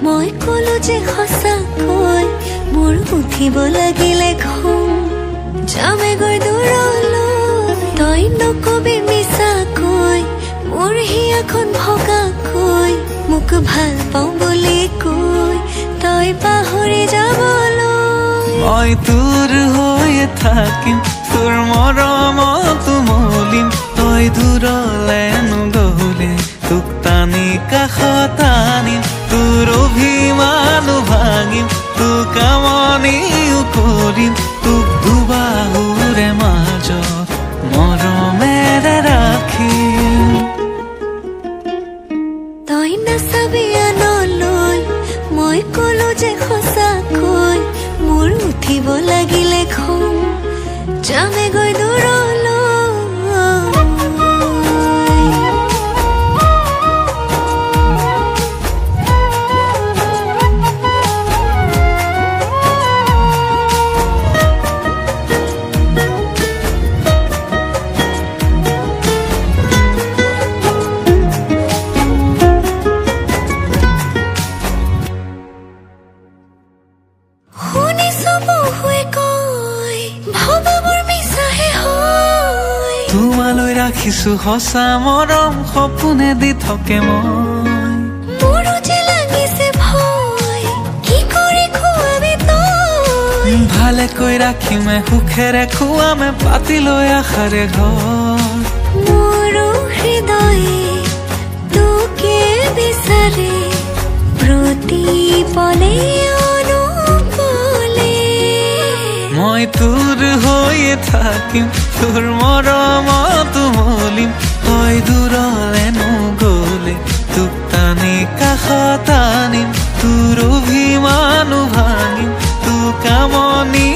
মই কলো যে সঁচাকৈ মোৰ উঠিব লাগিলে খং, যামে গৈ দূৰলৈ। তই নকবি মিছাকৈ মোৰ হিয়াখন ভগাকৈ, মোক ভাল পাওঁ বুলি কৈ তই পাহৰি যাবলৈ। মই তোৰ হৈয়ে থাকিম, তোৰ মৰমত মলিম, তই দূৰলে নগলে তোক টানি কাষত আনিম, তোৰ অভিমানো ভাঙিম, তোক আমনিও কৰিম, তোক দুবাহুৰে মাজত মৰমেৰে ৰাখিম। তই নাচাবি আনলৈ, মই কলো যে সঁচাকৈ মোৰ উঠিব লাগিলে খং, যামে গৈ দূৰলৈ। শুনিছো বহুৱে কয় ভবাবোৰ মিছাহে হয়, তোমালৈ ৰাখিছো সঁচা মৰম, সপোনে দি থকে মই। মোৰো যে লাগিছে ভয়, কি কৰি খুৱাবি তই? ভালেকৈ ৰাখিমে, সুখেৰে খুৱামে, পাতি লৈ আশাৰে ঘৰ। মোৰো হৃদয়ে তোকে বিচাৰে, প্ৰতি পলে অনুপলে। মই তোৰ হৈয়ে থাকিম, তোৰ মৰমত মলিম, তই দূৰলে নগলে তোক টানি কাষত আনিম, তোৰ অভিমানো ভাঙিম, তোক আমনিও